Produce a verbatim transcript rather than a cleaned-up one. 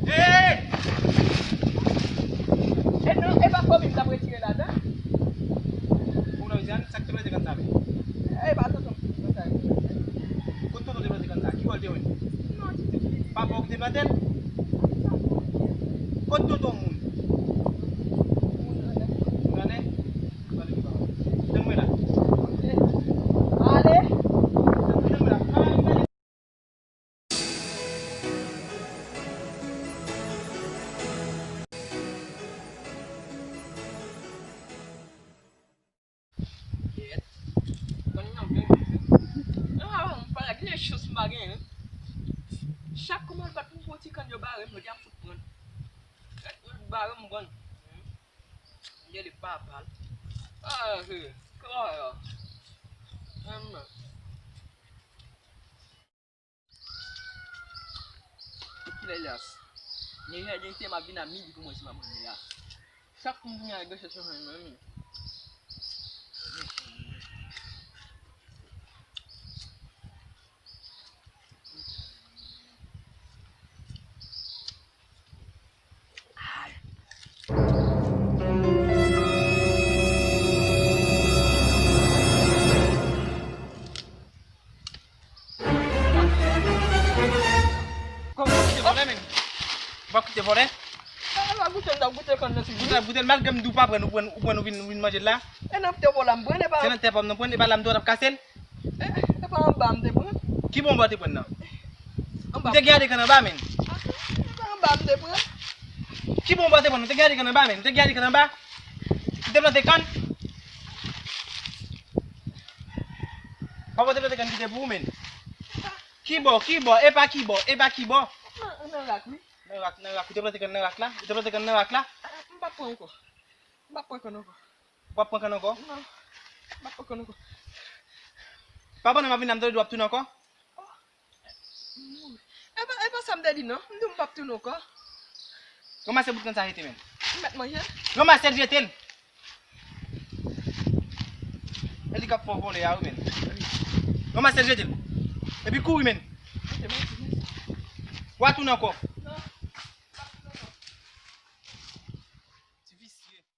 Hey! E non, e pa fòm m t ap retire ladan. Ou nan Louisiane, sa k te plante kann sa menm? E pa tonton m te plante. Kot tonton te plante kann sa? Ki bò l te jwenn? Non, ti ti. Pa bò w ki te plante l? Kot tonton moun? Moun anlè. Moun anlè? Tann mwen la. Ale. Tann mwen la. Yèt. Kann nan byen. Ah, m pa la gen chans m pa genyen. Chak kòman l bat pou m pran ti kann yo bare m, yo di a m fout pran. Bare m pran. Gade papa l. Ah, he. Kòyò. Amen. Kilè l yas? Nèg la gen te m ap vin a midi pou mwen si m ap manje la. Chak moun vini a gòch chanje mwen menm. Kòman w kite vòlè, menm? Ou p ap kite vòlè? E, e pa goute, m t ap goute kann nan, ti. Ou t ap goute l, malgre m di w pa pran, ou pran, ou pran, ou vin, ou vin manje l la? E nan tè pa w la m pran, e pa. Se nan tè pa m nan pran, e pa la m di w t ap kase l? E, e pa anba m te pran. Ki bò anba w te pran nan? Anba. M te gade kann anba, menm. E pa anba m te pran. Ki bò anba w te pran? M te gade kann anba, menm. M te gade kann anba. M te plante kann. Papa w te plante kann kite pou ou, menm. Ki bò, ki bò, e pa ki bò, e pa ki bò. Nan, nan rak, wi. Nan rak, nan rak. Ou te plante kann nan rak la? Ou te plante kann nan rak la? A, m p ap pran ankò. M p ap pran kann ankò. Ou p ap pran kann ankò? Non. M p ap pran kann ankò. Pa pandan m ap vin la, m tande w ap tounen ankò? Oh. E pa, e pa sa m te di, non. M di w m p ap tounen ankò. Ranmase bout kann sa jete, menm. M mèt manje l. Ranmase l, jete l. E li k ap fè w vòlè a, wi, menm. Ranmase l, jete l. Epi kouri, menm. Ou a tounen ankò.